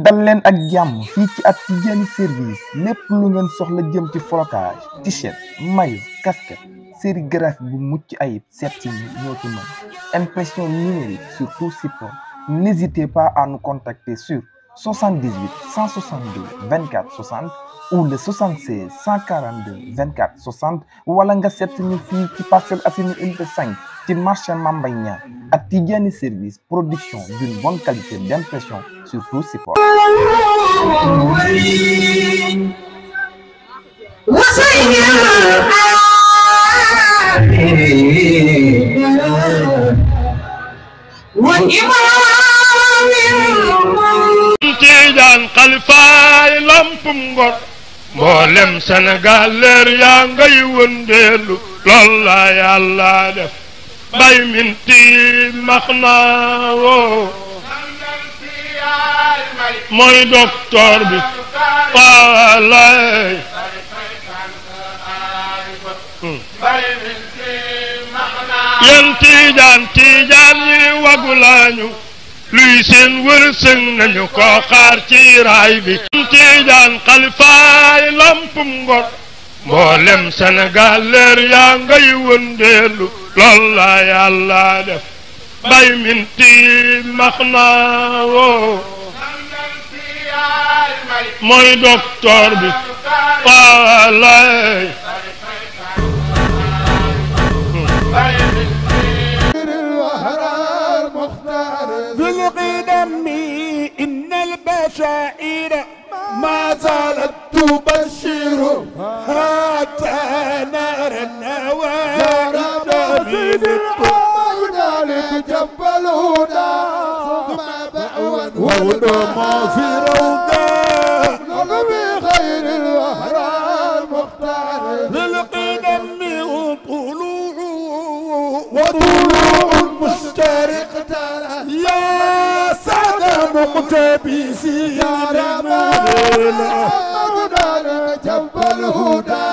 dal leen ak jàmm fii ci at Tidiane service lépp lu ngeen soxla jëm ci flocage t-shirt maillot casquette sérigraphie bu mucc ayib seet si ñoo ci mën impression numérique sur tout support. N'hésitez pas à nous contacter sur 78 162 24 60 ou le 76 142 24 60 wala nga seet ñu fii ci Parcelles Assainies unité 5 ci marché Mambay Niang ak Tidiane service production d'une bonne qualité d'impression sur tout support. Tidiane xalifaay lampum ngor mboolem Sénégal leer yaa ngay wëndeelu lool la Yàlla def bay minti max naa woo mooy docteur bi waalay yéen Tidiane yi wagu lañu luy seen wërsëg nañu ko xaar ci raay bi. Tidiane xalifaay lampum ngor mboolem Sénégal leer yaa ngay wëndeelu lool la Yàlla def bay minti max naa woo mooy docteur bi waalay إن البشائر ما زالت تبشر حتى نرى النوائب من الطاولة جبل هدى ثم بأوى وهدى ما في روضة بخير الوهرة المختار للقدم وطلوع مشترق يا سادة مقتبسين مولانا جبل الهدى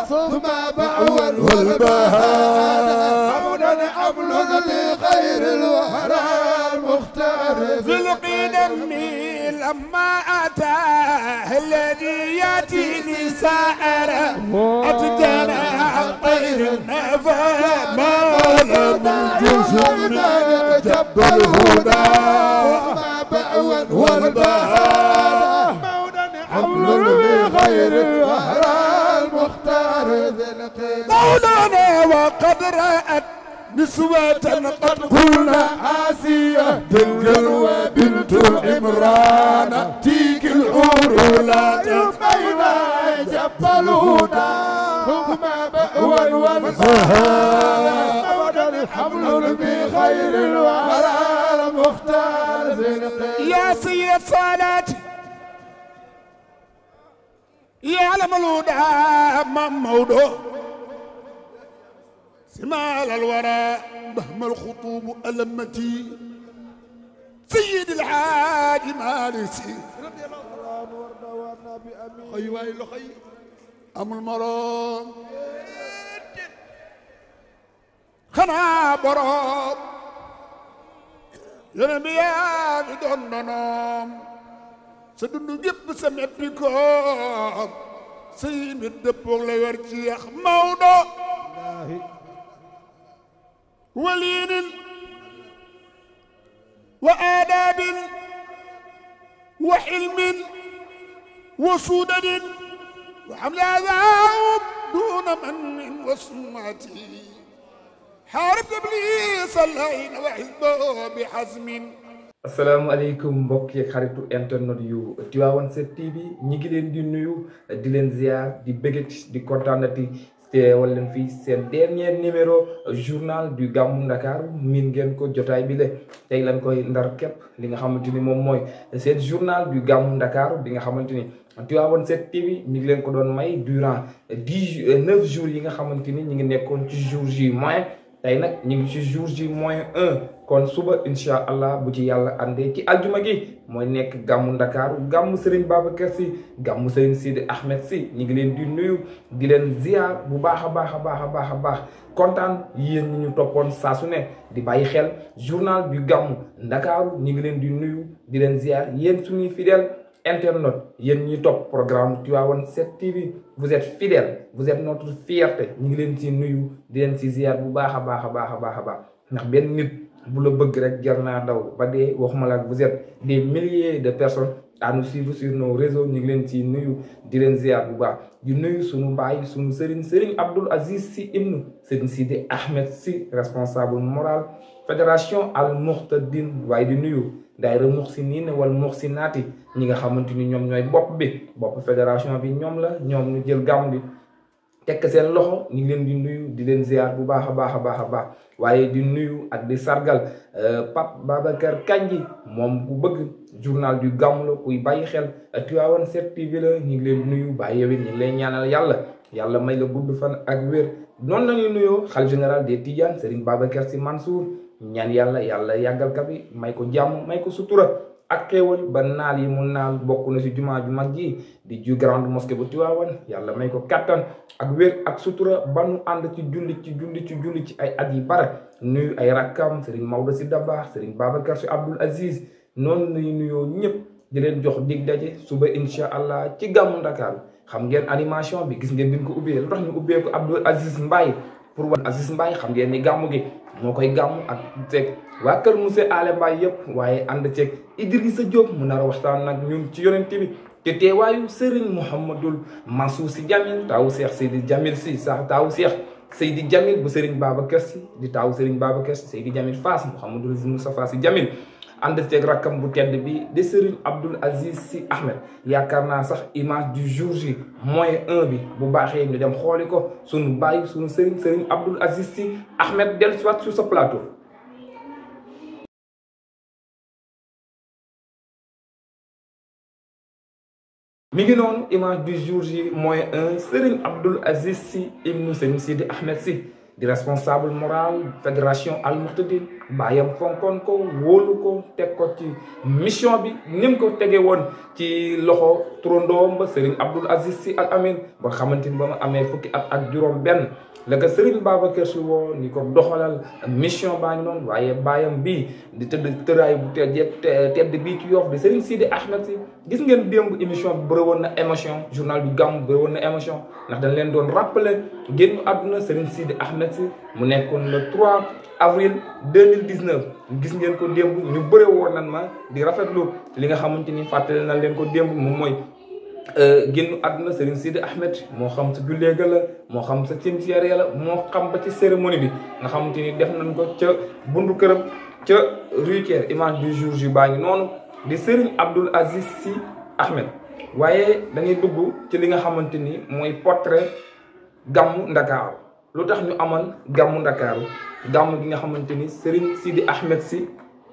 ثم بعوى والبهاء مولانا حبل بخير الوهرة المختار في القدم لما أتاه الذي يأتيني سائرا أتجنى طير النفا ما لم جسم جبل الهدى والبهاء مولانا حبل بخير الوهرة المختار مولانا وقد رأت نسوة قد قلنا آسية بالقلوة بنت عمران تيك العرولات بين جبل الهدى ثم بأوى والبهاء مولانا حبل بخير الوهرة المختار يا سيد صلاة يعلم الهدى موضوع سمال الوراء بهم الخطوب ألمتي سيد الحاج مالسي رضي الله عنه وارضى والنبي امين خي ويل خي ام المرام خنا برام يرميا بدون نوم سدندو جيب سمت بكم سيد الدبور لا ورتي موضوع ولين وآداب وحلم وسودد وحمل عذاب دون من وسمعتي حارب إبليس اللعين وحزبه بحزم. asalaamaaleykum mbokk yeeg xaritu internet yu Tivaouane 7 TV ñi ngi leen di nuyu di leen ziar di bëggati di kontaanati teewal leen fii seen dernier numéro journal du Gamou Ndakaaru miin ngeen ko jotaay bi le tey lañ koy ndar képp li nga xamante ni moom mooy seen journal du Gamou Ndakaaru bi nga xamante ni Tivaouane 7 TV mi ngi leen ko doon may durant 9 jours yi nga xamante ni ñi ngi nekkoon ci jour J moins tey nag ñu ngi ci jour J moins 1 kon suba incha allah bu ci yàlla àndee ci aljuma gi mooy nekk Gamou Ndakaaru gàmmu Serigne Babacar Sy gàmmu Serigne Sidi Ahmed Sy ñu ngi leen di nuyu di leen ziar bu baax a baax a baax a baax a baax kontaan yéen ñi ñu toppoon saa su ne di bàyyi xel journal du Gamou Ndakaaru ñu ngi leen di nuyu di leen ziar yéen suñuy fidèle internautes yéen ñi topp programme Tivaouane 7 TV vous êtes fidèles vous êtes notre fierté ñu ngi leen ci nuyu di leen ci ziar bu baax a baax a baax a baax a baax ndax benn nit bu la bëgg rek jar naa daw ba dee waxuma la vous êtes des milliers de personnes à nous suivre sur nos réseaux ñu ngi leen ci nuyu di leen ziar bu baax di nuyu sunu baay sunu Serigne Abdoul Aziz Sy ibnu Serigne Sidi Ahmed Sy responsable moral fédération Al Muhtadin waaye di nuyu daayira muhsinin wal muhsinati ñi nga xamante ni ñoom ñooy bopp fédération bi ñoom la ñoom ñu jël gàmm bi tekk seen loxo ñu ngi leen di nuyu di leen ziar bu baax a baax a baax a baax waaye di nuyu ak di sargal Pape Babacar Kandji moom ku bëgg journal du gàmm la kuy bàyyi xel Tivaouane 7 TV la ñu ngi leen di nuyu bàyyi yow it ñu ngi lay ñaanal yàlla may la gudd fan ak wér noonu la ñuy nuyoo xalifa général des Tidianes Serigne Babacar Sy Mansour ñaan yàlla yàggal ka bi may ko jàmm may ko sutura ak xéewal ba naal yi mu naal bokk na ci jumaa ju mag ji di ju grande mosquée bu Tivaouane yàlla may ko kattan ak wér ak sutura ba nu ànd ci julli ci ay at yi bare nuyu ay rakkam Serigne Maodo Sy Dabakh Serigne Babacar Sy Abdoul Aziz noonu lañu nuyoo ñëpp di leen jox dig daje suba incha allah ci gàmmu Ndakaaru xam ngeen animation bi gis ngeen din ko ubbee lu tax ñu ubbee ko Abdoul Aziz Mbaye pour wan Aziz Mbaye xam ngeen ni gàmmu gi moo koy gàmmu ak ceeg waa kër monsieur Ale Mbaye yëpp waaye ànd ceeg Idrissa Diop mu nar a waxtaan nag ñun ci yonent bi te teewaayu Serigne Mouhamadoul Mansour Sy Djamil taawu Cheikh Seydi Djamil Sy sax taawu Cheikh Seydi Djamil bu Serigne Babacar Sy di taawu Serigne Babacar Sy Seydi Djamil Fass Mouhamadoul Moustapha Sy Djamil ànd ceeg rakkam bu tedd bi de Serigne Abdoul Aziz Sy Ahmed yaakaar naa sax image du jour J -1 bi bu baaxee ñu dem xooli ko sunu bàyyi sunu Serigne Abdoul Aziz Sy Ahmed del soit sur ce plateau. mi ngi noonu image du jour J -1 Serigne Abdoul Aziz Sy ibnu Serigne Sidi Ahmed Sy di responsable moral fédération Al Muhtadin bàyyam fonkoon ko wóolu ko teg ko ci mission bi ni mu ko tege woon ci loxo turandoom ba Serigne Abdoul Aziz Sy Al Amin ba xamante ni ba ma amee fukki at ak juróom benn la ko Serigne Babacar Sy woo ni ko doxalal mission baa ngi noonu waaye bàyyam bii di tëdd tëraay bu tedd bii ci Yoff di Serigne Sidi Ahmed Sy gis ngeen démb émission bi bëri woon na émotion journal du gàmm bëri woon na émotion ndax dañ leen doon rappeler génn àdduna Serigne Sidi Ahmed Sy mu nekkoon le 3 avril 2019 gis ngeen ko démb ñu bëre woon nan ma di rafetlu li nga xamante ni fàttali na leen ko démb moom mooy génn àdduna Serigne Sidi Ahmed moo xam sa jullee ga la moo xam sa cimetière la moo xam ba ci cérémonie bi nga xamante ni def nañ ko ca bundu këram ca Rue Thiers image du jour ji baa ngi noonu di Serigne Abdoul Aziz Sy Ahmed waaye dañuy dugg ci li nga xamante ni mooy portrait gàmmu Ndakaaru lu tax ñu amal gàmmu Ndakaaru gàmmu gi nga xamante ni Serigne Sidi Ahmed Sy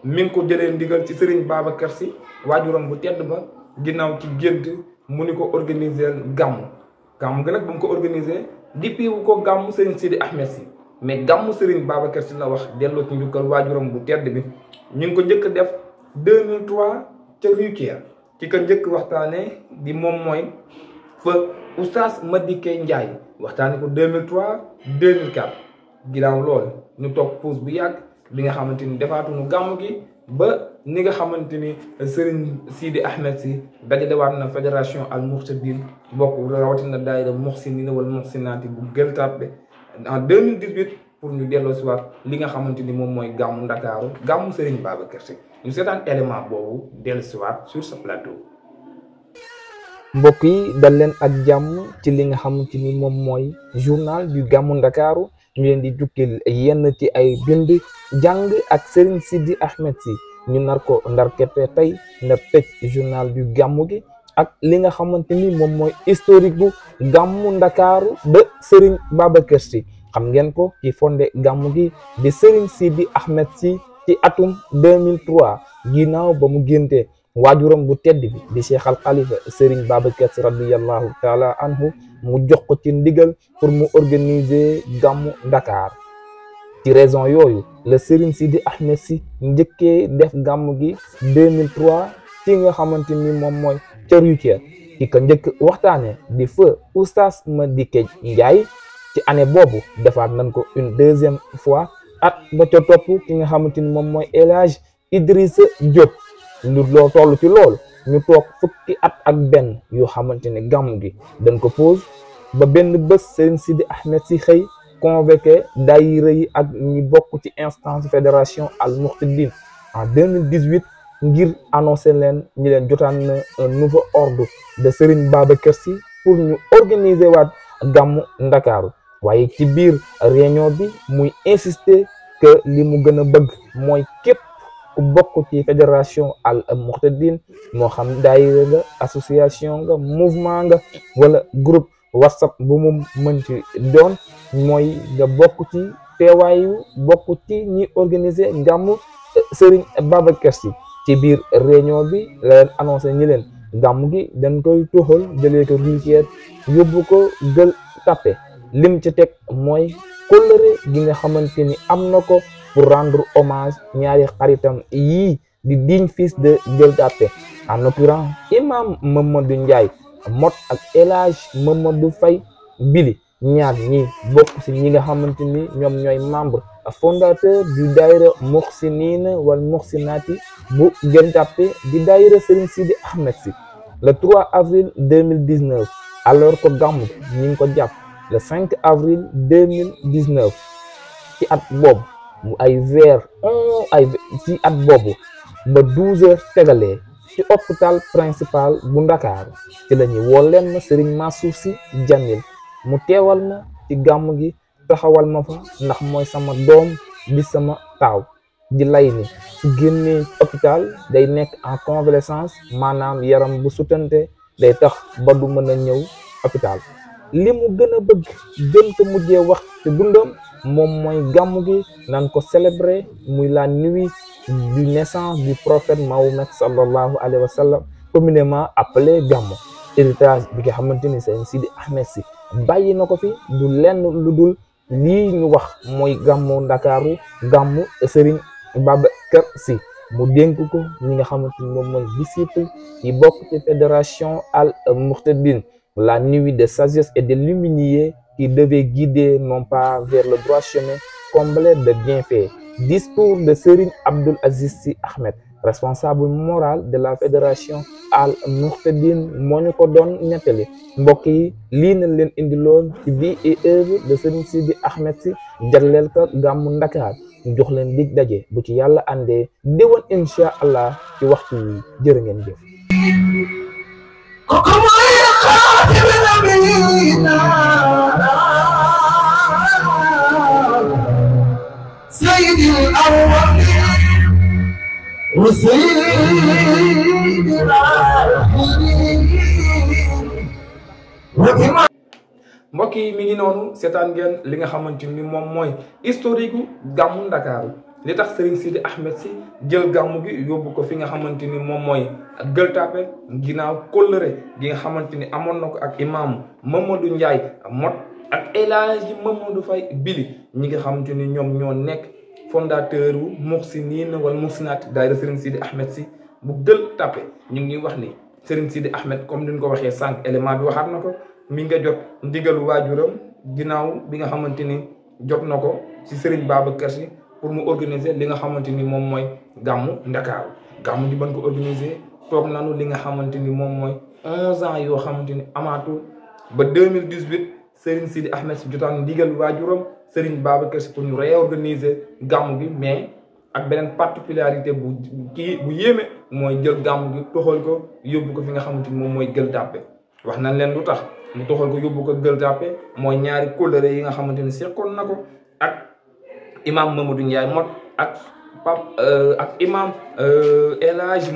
mi ngi ko jëlee ndigal ci Serigne Babacar Sy waajuram bu tedd ba ginnaaw ci gént mu ni ko organiser gàmmu gi nag ba mu ko organiser depuis wu ko gàmmu Serigne Sidi Ahmed Sy mais gàmmu Serigne Babacar Sy la wax delloo ci njukkal waajuram bu tedd bi ñu ngi ko njëkk def 2003 ca Rue Thiers ci ko njëkk waxtaane di moom mooy fa Oustaz Madické Ndiaye waxtaane ko 2003 2004 ginnaaw lool ñu toog pause bu yàgg bi nga xamante ni defaatuñu gàmmu gi ba ni nga xamante ni Serigne Sidi Ahmed Sy dajalewaat na fédération Al Muhtadin bokk rawatina daayira muhsinina wal muhsinati bu Gueule Tapée en 2018 pour ñu delloo si waat li nga xamante ni moom mooy gàmmu Ndakaaru gàmmu Serigne Babacar Sy ñu seetaan élément boobu dellu si waat sur ce plateau. mbokk yi dal leen ak jàmm ci li nga xamante ni moom mooy journal du gàmmu Ndakaaru ñu leen di jukkil yenn ci ay bind jàng ak Serigne Sidi Ahmed Sy ñu nar ko ndar keppe tey ndar tëj journal du gàmmu gi ak li nga xamante ni moom mooy historique bu gàmmu Ndakaaru de Serigne Babacar Sy xam ngeen ko ci fondé gàmmu gi di Serigne Sidi Ahmed Sy ci atum 2003 ginnaaw ba mu géntee waajuram bu tedd bi di Cheikh Al Khalifa Serigne Babacar Sy radiyallahu taala anhu mu jox ko ci ndigal pour mu organiser gàmmu Dakar ci raison yooyu le Serigne Sidi Ahmed Sy njëkkee def gàmmu gi 2003 ci nga xamante ni moom mooy ca Rue Thiers ki ko njëkk waxtaane di feu Oustaz Madické Ndiaye ci année boobu defaat nañ ko une deuxième fois at ba ca topp ki nga xamante ni moom mooy El Hadj Idrissa Diop lu loo toll ci loolu ñu toog fukki at ak benn yoo xamante ne gàmmu gi dañ ko pause ba benn bés Serigne Sidi Ahmed Sy xëy convoqué daayira yi ak ñi bokk ci instance fédération Al Moukhtadine en 2018 ngir annoncé leen ñi leen jotaan na un nouveau ordre de Serigne Babacar Sy pour ñu organiser waat gàmmu Ndakaaru waaye ci biir réunion bi muy insister que li mu gën a bëgg mooy képp ku bokk ci fédération Al Moukhtadine moo xam daayira nga association nga mouvement nga wala groupe WhatsApp bu mu mën ci doon mooy nga bokk ci teewaayu bokk ci ñi organiser gàmmu Serigne Babacar Sy ci biir réunion bi la leen annoncé ñi leen gàmmu gi dañ koy tuxal jëlee ko Rivière yóbbu ko Gueule Tapée lim ci teg mooy kóllëre gi nga xamante ni am na ko pour rendre hommage ñaari xaritam yii di digne fils de Gueule Tapée en l'occurrence imam Mamadou Ndiaye Mot ak El Hadj Mamadou Faye Bili ñaar ñi bokk ci ñi nga xamante ni ñoom ñooy membre fondateur du daïra Moussinine wal Moussinati bu Gueule Tapée di daïra Serigne Sidi Ahmed Sy le 3 avril 2019 alors que gàmmu ñi ngi ko jàpp le 5 avril 2019 ci at boobu mu ci at boobu ba 12h tegalee ci hôpital principal bu Ndakaaru ci la ñuy woo leen ma Serigne Mansour Sy Djamil mu teewal ma ci gàmm gi taxawal ma fa ndax mooy sama doom di sama taaw di lay ni su génnee hôpital day nekk en convalescence maanaam yaram bu sutante day tax ba du mën a ñëw hôpital li mu gën a bëgg gën ko mujjee wax ci dundam moom mooy gàmmu gi nan ko célébrer muy la nuit du naissance du prophète Mahomet sallallahu alayhi wa sallam communément appelé gàmmu héritage bi nga xamante ni Serigne Sidi Ahmed Sy bàyyi na ko fi du lenn lu dul lii ñu wax mooy gàmmu Ndakaaru gàmmu Serigne Babacar Sy mu dénk ko ñi nga xamante ni moom mooy disciple yi bokk ci fédération Al Moukhtadine la nuit de sagesse et de lumière qui devait guider non pas vers le droit chemin comblé de bienfaits. Discours de Serigne Abdoul Aziz Sy Ahmed, responsable moral de la fédération Al Moukhtadine moo ñu ko doon nettali mbokk yi lii na leen indiloon ci vie et œuvre de Serigne Sidi Ahmed Sy jagleel ko gàmmu Ndakaar ñu jox leen dig daje bu ci yàlla àndee déwén incha allah ci waxtu yi jërë ngeen jëf. سيد الأولين وسيد الآخرين. mbokk yi mi ngi noonu seetaan ngeen li nga xamante ni moom mooy historique gu gàmmu Ndakaaru li tax Serigne Sidi Ahmed Sy jël gàmmu gi yóbbu ko fi nga xamante ni moom mooy Gueule Tapée ginnaaw kóllëre gi nga xamante ni amoon na ko ak imam Mamadou Ndiaye Mot ak El Hadji Mamadou Faye Bili ñi nga xamante ni ñoom ñoo nekk fondateur wu Moussinine wala Moussinati daayira Serigne Sidi Ahmed Sy bu Gueule Tapée ñu ngi wax ni Serigne Sidi Ahmed comme ni ñu ko waxee sànq élément bi waxaat na ko mi nga jot ndigalu waajuram ginnaaw bi nga xamante ni jot na ko ci Serigne Babacar Sy pour mu organiser li nga xamante ni moom mooy gàmmu Ndakaaru gàmmu di ban ko organiser toog nanu li nga xamante ni moom mooy 11 ans yoo xamante ni amaatul ba 2018 Serigne Sidi Ahmed Sy jotaan ndigal waajuram Serigne Babacar Sy pour ñu réorganiser gàmmu gi mais ak beneen particularité bu yéeme mooy jël gàmmu gi toxal ko yóbbu ko fi nga xamante ni moom mooy Gueule Tapée wax nañ leen lu tax mu toxal ko yóbbu ko Gueule Tapée mooy ñaari kóllëre yi nga xamante ni seqoon na ko ak imam Mamadou Ndiaye Mot ak imam El Hadji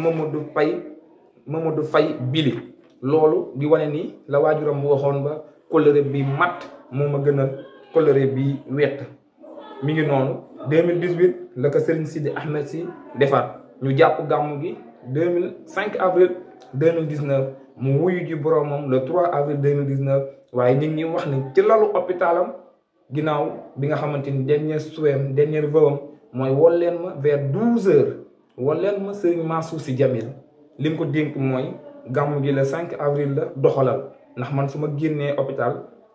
Mamadou Faye Bili loolu di wane ni la waajuram bu waxoon ba kóllëre bi mat moo ma gënal kóllëre bi wett mi ngi noonu 2018 la ko Serigne Sidi Ahmed Sy defaat ñu jàpp gàmmu gi 5 avril 2019 mu wuyu ji boromam le 3 avril 2019 waaye nit ñi wax ni ci lalu hôpitalam ginnaaw bi nga xamante ni dernier vœu mooy wol leen ma vers 12h wol leen ma Serigne Mansour Sy Djamil li mu ko dénk mooy gàmmu gi le 5 avril la doxalal ndax man su ma génnee hôpital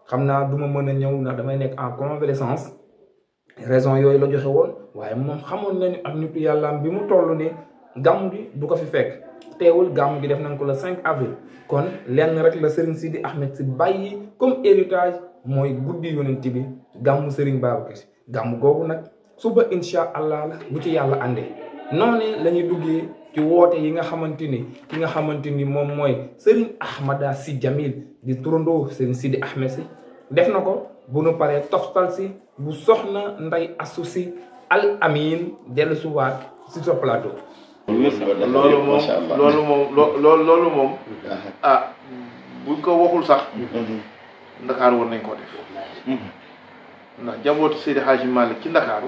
xam naa du ma mën a ñëw ndax damay nekk en convalescence raison yooyu la joxe woon waaye moom xamoon nañu ak nitu yàllaam bi mu toll ni gàmmu gi du ko fi fekk teewul gàmmu gi def nañ ko le 5 avril kon lenn rek la Serigne Sidi Ahmed Sy bàyyi comme héritage mooy guddi yonent bi gàmmu Serigne Babacar Sy gàmmu googu nag suba incha allah la bu ci yàlla àndee noonu la ñuy duggee ci woote yi nga xamante ni ki nga xamante ni moom mooy Serigne Ahmada Sy Jamil di turandoo Serigne Sidi Ahmed Sy def na ko bu nu paree toftal si bu soxna Ndey Astou Sy Al Amin dellu si waat si sa plateau. loolu moom ah buñ ko waxul sax Ndakaaru war nañ koo def ndax jabootu Seydi Hadji Malick ci Ndakaaru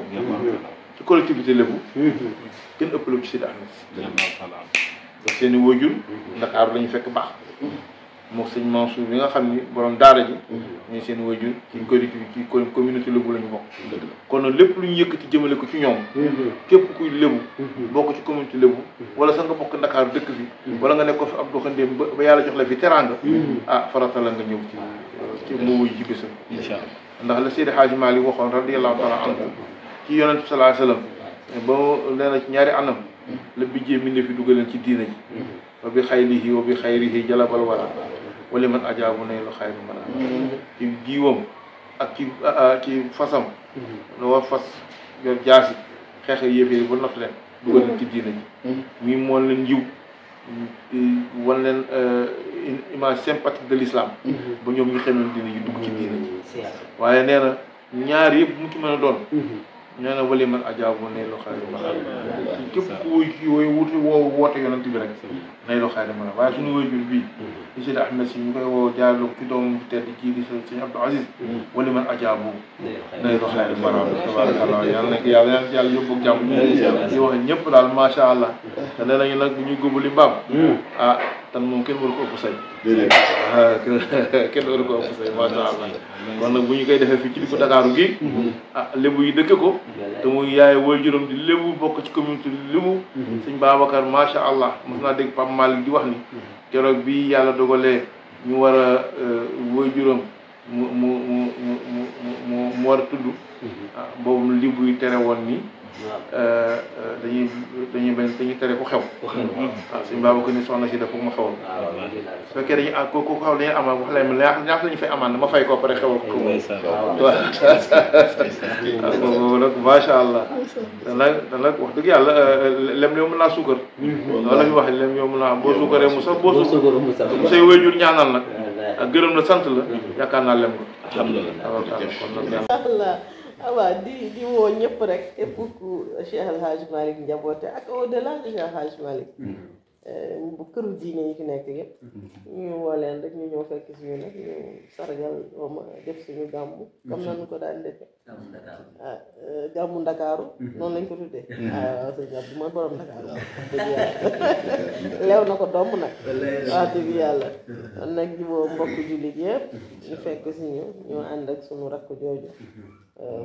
ci collectivité lébu kenn ëppale ci Seydi Ahmed Sy seeni waajur Ndakaaru lañu fekk baax moom sëñ Mansour bi nga xam ni borom daara ji ñuy seen waajur ci communauté lébu la ñu bokk kon nag lépp lu ñu yëkkati jëmale ko ci ñoom képp kuy lébu bokk ci communauté lébu wala sax nga bokk Ndakaaru dëkk fi wala nga nekk ko fi ab doxandéem ba yàlla jox la fi teraanga ah farata la nga ñëw ci moo wuy ci bésam ndax la Seydi Hadji Malick waxoon radiyallahu taala anhu ci yonent bi sallallahu alayhi wasallam ba nee na ci ñaari anam la bijjee mi ne fi dugal leen ci diina ji wa bi xayrihi wa bi xayrihi jalabal wara wala man ajaabu nay lu xayru man ci jiwam ak ci fasam lu war fas yor jaasi xeexe yéefee ba not leen dugal leen ci diina ji mi moon leen njiw wan leen image sympathique de l'islam ba ñoom ñu xemeem diina ji dugg ci diina ji waaye nee na ñaar yëpp mu ci mën a doon nee na wali man ajaabu nay lu xayru man képp ku wuy kii woote yonent bi rek nay lu xayru man waaye suñu waajur bii di Seydi Ahmed Sy ñu koy woo jaarlo ci doomam tedd kii di sëñ Abdou Aziz wali man ajaabu nay lu xayru man tabarakallah yàlla yàlla yóbbu jàmm di wax ñëpp daal macha allah te nee nañu nag bu ñuy góobu li mbaam ah tan moom kenn waru ko ëpp say kenn waru ko ëpp say macha allah kon nag bu ñu koy defee fii ci diggu Dakaaru gi ah lébu yi dëkke ko te muy yaay waajuram di lébu bokk ci communauté lébu sëñ Babacar macha allah mos naa dégg Pape Malick di wax ni keroog bi yàlla dogalee ñu war a waajuram mu war a tudd boobu lébu yi tere woon ni dañuy tere ku xew sëñ Babacar ni soxna si dafa ma xewal su fekkee dañuy ko xew dañuy amal wax leen ñaata la ñu fay amaan ma fay ko pare xewal ko waaw nag macha allah te nag wax dëgg yàlla lem yow mën naa suukar loolu la ñu wax lem yow mën naa boo suukaree mu sax boo say wéyjur ñaanal nag ak gërëm la sant la yaakaar naa lem ko alhamdulilah waaw di woo ñëpp rek képp ku Cheikh El Hadj Malick njaboote ak au delà de Cheikh El Hadj Malick bu këru diine yi fi nekk yëpp ñu woo leen rek ñu ñëw fekk suñu nag ñu sargal def suñu gàmmu comme nañu ko daan defee gàmmu Ndakaaru noonu lañ ko tuddee waaw sëñ Abdou mooy borom Ndakaaru dëgg yàlla leew na ko domb nag wax dëgg yàlla kon nag di woo mbokk jullit yëpp ñu fekk suñu ñu ànd ak suñu rakk jooju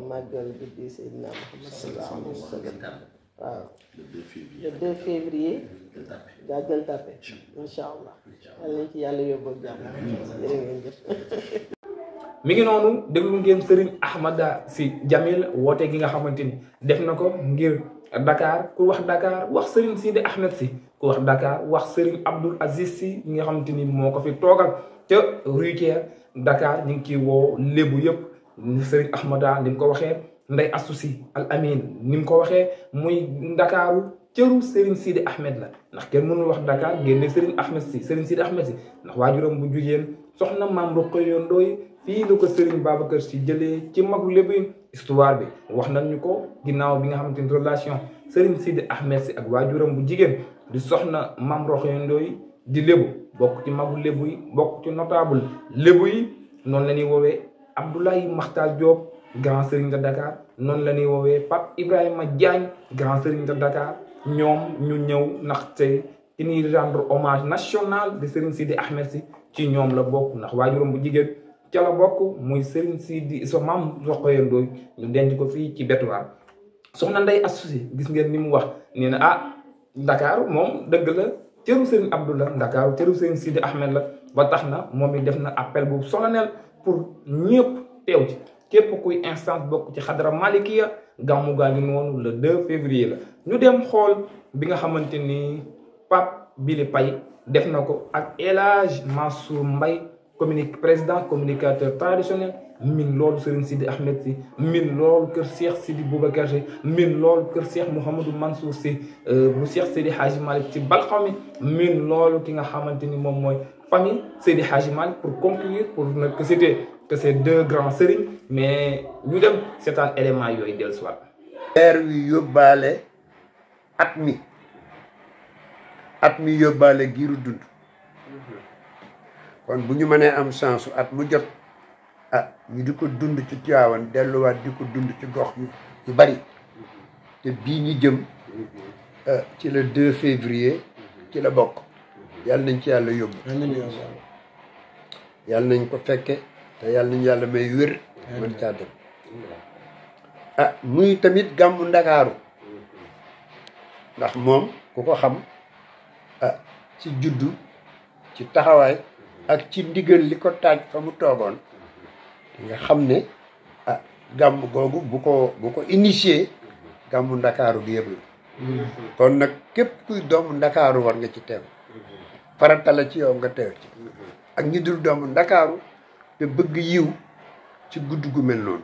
màggal guddi Seydina Muhammad sallallahu alayhi wa sallam waaw le 2 février gaa Gueule Tapée incha allah yàlla nañ ci yàlla yóbbu ak jàmm jërë ngeen jëf mi ngi noonu déglu ngeen Serigne Ahmada Sy Jamil woote gi nga xamante ni def na ko ngir Dakar ku wax Dakar wax Serigne Sidi Ahmed Sy ku wax Dakar wax Serigne Abdoul Aziz Sy ñi nga xamante ni moo ko fi toogal te Rue Thiers Dakar ñu ngi ciy woo lébu yëpp Serigne Ahmada ni mu ko waxee Ndey Astou Sy Al Amin ni mu ko waxee muy Ndakaaru cëru Serigne Sidi Ahmed la ndax kenn mënul wax Dakar génne Serigne Ahmed Sy Serigne Sidi Ahmed Sy ndax waajuram bu jigéen soxna maam Rokhaya Ndoye fii la ko Serigne Babacar Sy jëlee ci magu lébu histoire bi wax nañ ñu ko ginnaaw bi nga xamante ni relation Serigne Sidi Ahmed Sy ak waajuram bu jigéen di soxna maam Rokhaya Ndoye di lébu bokk ci magu lébu yi bokk ci notable lébu yi noonu la ñuy woowee Abdoulaye Makhtar Diop grand Serigne de Dakar noonu la ñuy woowee Pape Ibrahima Diagne grand Serigne de Dakar ñoom ñu ñëw ndaxte ci ñuy rendre hommage national de Serigne Sidi Ahmed Sy ci ñoom la bokk ndax waajuram bu jigéen ca la bokk muy Serigne Sidi so maam Rokhaya Ndoye ñu denc ko fii ci Betuwaar soxna Ndey Astou Sy gis ngeen ni mu wax nee na Dakar moom dëgg la cëru Serigne Abdou la Dakar cëru Serigne Sidi Ahmed la ba tax na moom it def na appel bu solennel pour ñëpp teew ci képp kuy instance bokk ci xadara malikiya gàmmu gaa ngi noonu le 2 février la ñu dem xool bi nga xamante ni Pape Bili Paye def na ko ak El Hadj Mansour Mbaye président communicateur traditionnel min loolu Serigne Sidi Ahmed Sy min loolu kër Cheikh Sidi Boubacar Sy min loolu kër Cheikh Mouhamadou Mansour Sy bu Cheikh Sidi Hadji Malick ci Balxami min loolu ki nga xamante ni moom mooy famille Sidi Hadji Malick pour conclure pour ne que c'était que ces deux grands Serigne mais ñu dem seetaan élément yooyu dellu si waat. weer wi yóbbaale at mi yóbbaale giiru dund kon bu ñu mënee am chance at mu jot ñu di ko dund ci Tiwaawan delluwaat di ko dund ci gox yu bari te bii ñu jëm ci le 2 février ci la bokk yàlla nañ ci yàlla yóbbu yàlla nañ ko fekke te yàlla nañ yàlla may wér mën caa dem muy tamit gàmmu Ndakaaru ndax moom ku ko xam ci juddu ci taxawaay ak ci ndigal li ko taaj fa mu toogoon nga xam ne gàmm googu bu ko initié gàmmu Ndakaaru gi yëpp la kon nag képp kuy doomu Ndakaaru war nga ci teew farata la ci yow nga teew ci ak ñi dul doomu Ndakaaru te bëgg yiw ci gudd gu mel noonu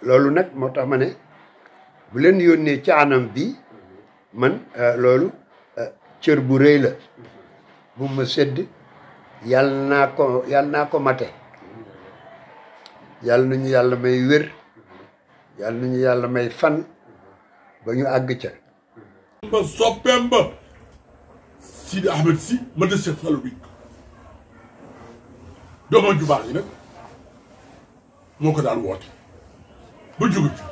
loolu nag moo tax ma ne bu leen yónnee ci anam bi man loolu cër bu rëy la bu ma sedd yàlla naa ko mate yàlla nañu yàlla may wér yàlla nañu yàlla may fan ba ñu àgg ca ba soppeem ba Sidi Ahmed Sy ma de Cheikh Fallou bi doomam ju baax yi nag moo ko daan woote ba jóge fi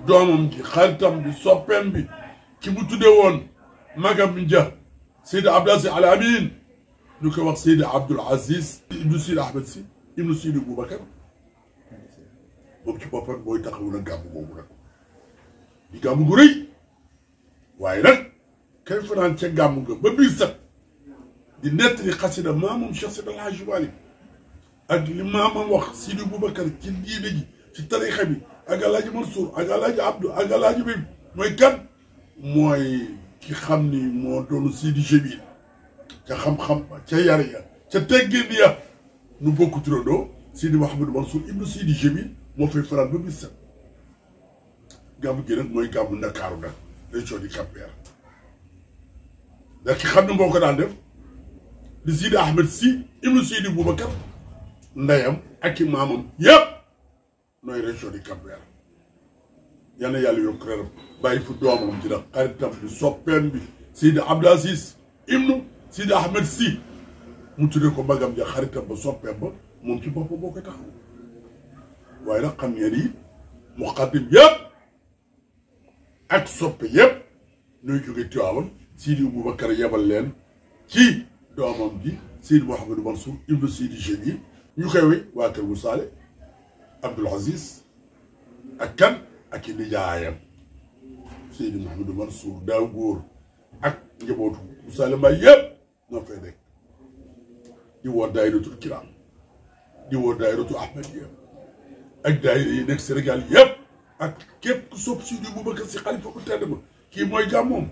doomam ji xaritam bi soppeem bi ki mu tudde woon magam ja Seydi Abdou Aziz Al Amin ñu koy wax Seydi Abdoul Aziz ibnu Sidi Ahmed Sy ibnu Sidi Boubacar moom ci boppam mooy taxawu na gàmmu boobu nag di gàmmu gu rëy waaye nag kay fanaan ca gàmmu nga ba biir set di nettali xasida maamam Cheikh Seydi El Hadji Malick ak li maamam wax Sidi Boubacar ci diine ji ci tarixa bi ak Alaaji Mansour ak Alaaji Abdou ak Alaaji bi mooy kan mooy ki xam ni moo doonu Sidi Jamil ca xam-xam ca yar ya ca teggin ya nu bokk turandoo Sidi Mouhamadou Mansour ibnu Sidi Jamil moo fay faral ba bis set gàmmu gi nag mooy gàmmu Ndakaaru nag région du Cap-Vert ndax ki xam ne moo ko daan def di Sidi Ahmed Sy ibnu Sidi Boubacar ndeyam ak i maamam yëpp nooy région du Cap-Vert yal na yàlla yokk reeram bàyyi fu doomam ji nag xaritam bi soppeem bi Sidi Abdou Aziz ibnu Sidi Ahmed Sy mu tuddee ko magam ja xaritam ba soppeem ba moom ci boppam boo koy taxaw waaye nag xam ngeen ni muqaddim yëpp ak soppe yëpp ñooy jóge Tiwaawan Sidi Boubacar yebal leen ci doomam ji Sidi Mouhamadou Mansour ibnu Sidi Jamil ñu koy wéy waa kër gu Saale Abdoul Aziz ak kan ak i nijaayam Sidi Mouhamadou Mansour daaw góor ak njabootu gu Saale Mbaye yëpp ñoo fay nekk di woo daayiratul kiram di woo daayiratu Ahmadiya ak daayira yi nekk Sénégal yëpp ak képp ku sopp Sidi Boubacar Sy xalifa bu tedd ba kii mooy gàmmoom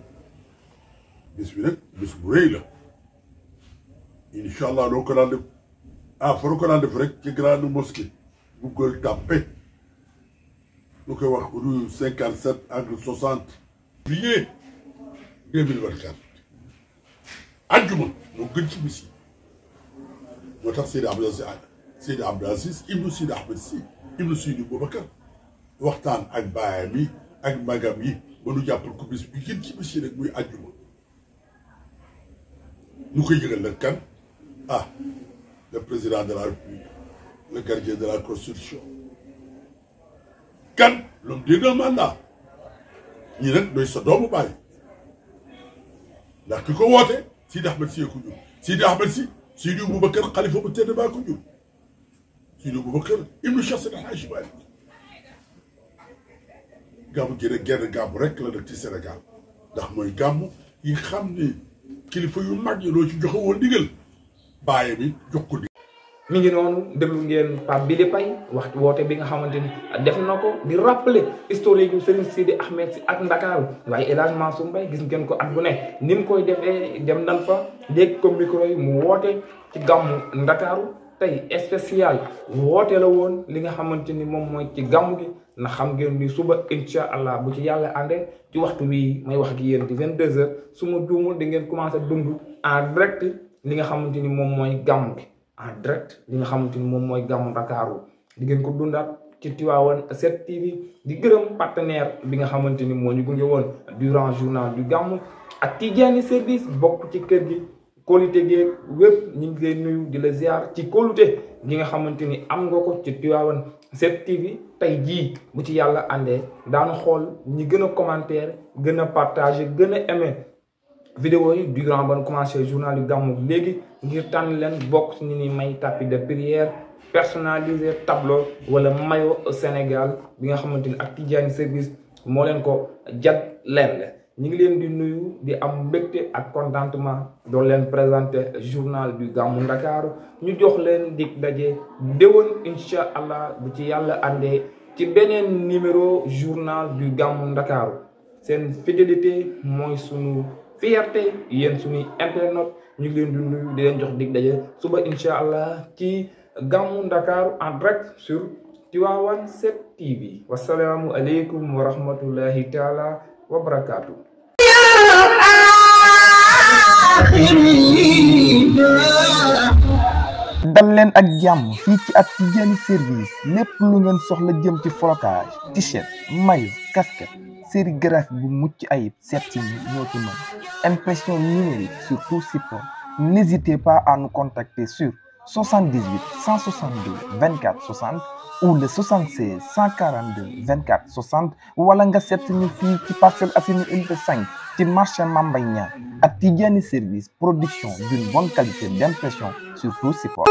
bés bi nag bés bu rëy la incha allah doo ko daan def fa ko daan def rek ci grande mosquée bu Gueule Tapée lu koy wax rue 57 angle 60 juillet 2024 ajjuma moo gën ci bis yi moo tax Seydi Abdou Aziz ibnu Sidi Ahmed Sy ibnu Sidi Boubacar waxtaan ak baayam yi ak magam yi ba nu jàppal ko bis bi gën ci bis yi rek muy ajjuma ñu koy yëgal nag kan le président de la République le gardien de la Constitution kan l'homme des deux mandats ñi nag doy sa doomu baay ndax ki ko woote Sidi Ahmed Sy ko jur Sidi Ahmed Sy Sidi Boubacar xalifa bu tedd baa ko jur Sidi Boubacar ibnu Cheikh Seydi El Hadji Malick gàmmu gi nag genn gàmmu rek la nag ci Sénégal ndax mooy gàmmu yi xam ne kilifa yu mag yi loo ci joxe woon ndigal bàyyi bi jox ko mi ngi noonu déglu ngeen Pape Bili Paye waxtu woote bi nga xamante ni def na ko di rappeler historique yu Serigne Sidi Ahmed Sy ak Ndakaaru waaye El Hadj Mansour Mbaye gis ngeen ko at bu ne ni mu koy defee dem nan fa dégg ko micro yi mu woote ci gàmmu Ndakaaru tey spécial woote la woon li nga xamante ni moom mooy ci gàmmu gi na xam ngeen ni suba incha allah bu ci yàlla àndee ci waxtu wi may wax ak yéen di 22h su ma juumul di ngeen commencé dund en direct li nga xamante ni moom mooy gàmmu gi en direct li nga xamante ni moom mooy gàmmu Ndakaaru di ngeen ko dundaat ci Tivaouane 7TV di gërëm partenaire bi nga xamante ni moo ñu gunge woon durant journal du gàmmu ak Tidjani service bokk ci kër gi kóolute geeg wépp ñu ngi lay nuyu di la ziar ci kóolute gi nga xamante ni am nga ko ci Tivaouane 7TV tey jii bu ci yàlla àndee daanu xool ñi gën a commentaire gën a partager gën a aimer vidéo yi durant ban commencé journal yu gàmmu léegi ngir tànn leen bokk ci ñi ni may tapis de prière personnalisé tableau wala maillot Sénégal bi nga xamante ni ak Tidjani service moo leen ko jag leen ñu ngi leen di nuyu di am mbégte ak contentement doon leen présenter journal du gàmmu Ndakaaru ñu jox leen dig daje déwén incha allah bu ci yàlla àndee ci beneen numéro journal du gàmmu Ndakaaru seen fidélité mooy sunu fierté yéen suñuy internet ñu ngi leen di nuyu di leen jox dig daje suba incha allah ci gàmmu Ndakaaru en direct sur Tivaouane 7TV wasalaamu aleykum wa rahmatullahi taala wa barakaatu. dal leen ak jàmm fii ci ak Tidjani service lépp lu ngeen soxla jëm ci flocage t-shirt maillot casquette sérigraphie bu mucc ayib seet si ñoo ci mën impression numérique sur tout support n'hésitez pas à nous contacter sur 78 162 24 60 ou le 76 142 24 60 wala nga seet ñu fii ci Parcelles Assainies unité 5 ci marché Mambay Niang ak Tidjani service production d'une bonne qualité d'impression sur tout support.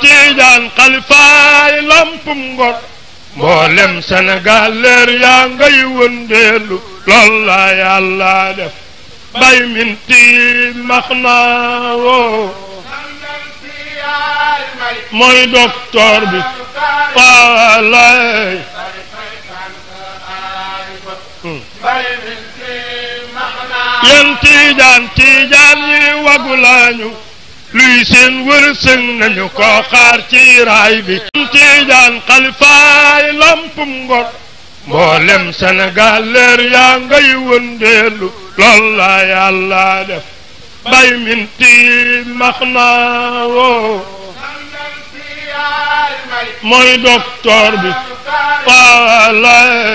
Tijaan xalifaay lampum ngor mboolem Sénégal leer yaa ngay wëndeelu lool la yàlla def bay minti max naa woo mooy docteur bi waalay yéen Tijaan yi wagu lañu luy seen wërsëg nañu ko xaar ci raay bi Tijaan xalifaay lampum ngor mboolem Sénégal leer yaa ngay wëndeelu lool la yàlla def bay minti max naa woo mooy docteur bi waalay